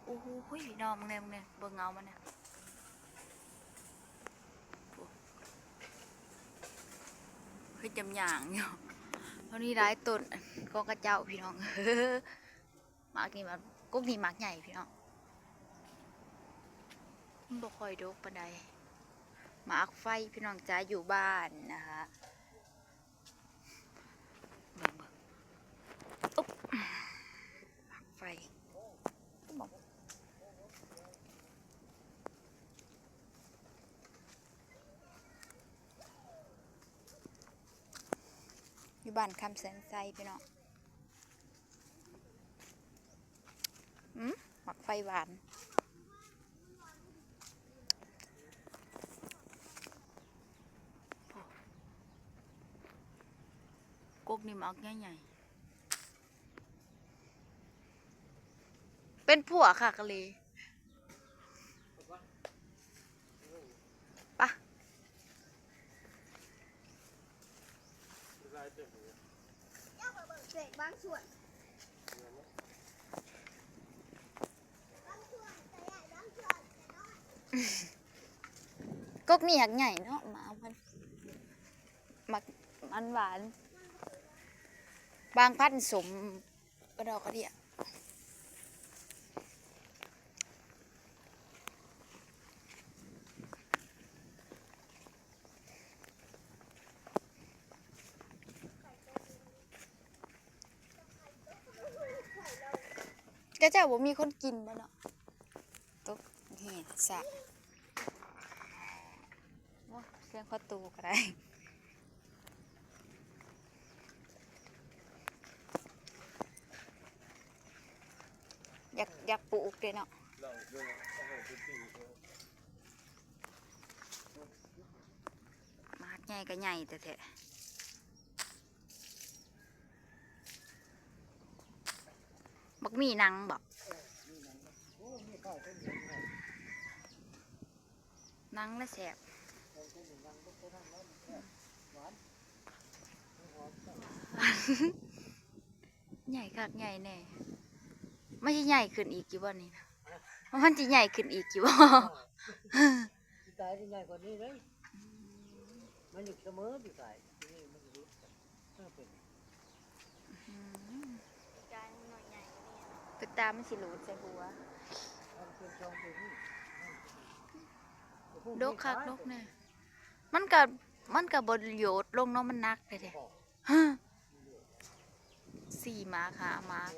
ໂອ້ຍ ພີ່ນ້ອງ ເບິ່ງແດ່ ເບິ່ງແດ່ ເບິ່ງເງົາມັນນະ ໂອ້ ເຮັດຈຳຫຍັງຢູ່ ມັນມີຫຼາຍຕົ້ນຂອງເຂົາເຈົ້າ ພີ່ນ້ອງ. ໝາກນີ້ ໝາກ ກົກນີ້ໝາກໃຫຍ່ພີ່ນ້ອງ ມັນບໍ່ຄ່ອຍດົກປານໃດ ໝາກໄຟພີ່ນ້ອງຈ໋າ ຢູ່ບ້ານນະຄະ ເບິ່ງ ເບິ່ງ ອຸບ ໝາກໄຟ ຢູ່ບ້ານຄຳແສນໄຊພີ່ນ້ອງ. ອືມ ໝາກໄຟຫວານ ກົກນີ້ໝາກໃຫຍ່ໆ ເປັນພວກຄັກອີ່ຫຼີ. ປະ ບາງສ່ວນ ກົກນີ້ຫາກໃຫຍ່ເນາະ ໝາກມັນ ໝາກມັນຫວານ ບາງພັນສົມ ກະດອກກະເດຍ ເຂົາເຈົ້າບໍ່ມີຄົນກິນບໍ່ເນາະ ຕົກເຫດຊະ. ໂອ້ ສຽງປະຕູກະໄດ້ ຢາກ ຢາກປູກເດ້ເນາະ ໝາກໃຫຍ່ກະໃຫຍ່ແທ້ໆ. ບັກໝີ່ໜັງບໍ? ໜັງລະແຊບ ໃຫຍ່ຄັກໃຫຍ່ແນ່ ມັນຊິໃຫຍ່ຂຶ້ນອີກຢູ່ບໍ່ນີ້ນະ? ມັນຊິໃຫຍ່ຂຶ້ນອີກຢູ່ບໍ່? ປີກາຍນີ້ໃຫຍ່ກວ່ານີ້ເດ້ ມັນຢູ່ສະເໝີປີກາຍ ປີນີ້ມັນຢູ່ ເອີ ເປັນ ອືມ ປີກາຍມັນໜ້ອຍໃຫຍ່ກວ່ານີ້ ເປັນຕາມັນຊິຫຼຸດໃສ່ຫົວ ມັນເປັນຊ່ອງປີນີ້ ດົກຄັກດົກແນ່ ມັນກະ ມັນກະບໍ່ໂຍດລົງເນາະ ມັນໜັກແທ້ໆ ສີ່ໝາກ ຫ້າໝາກ.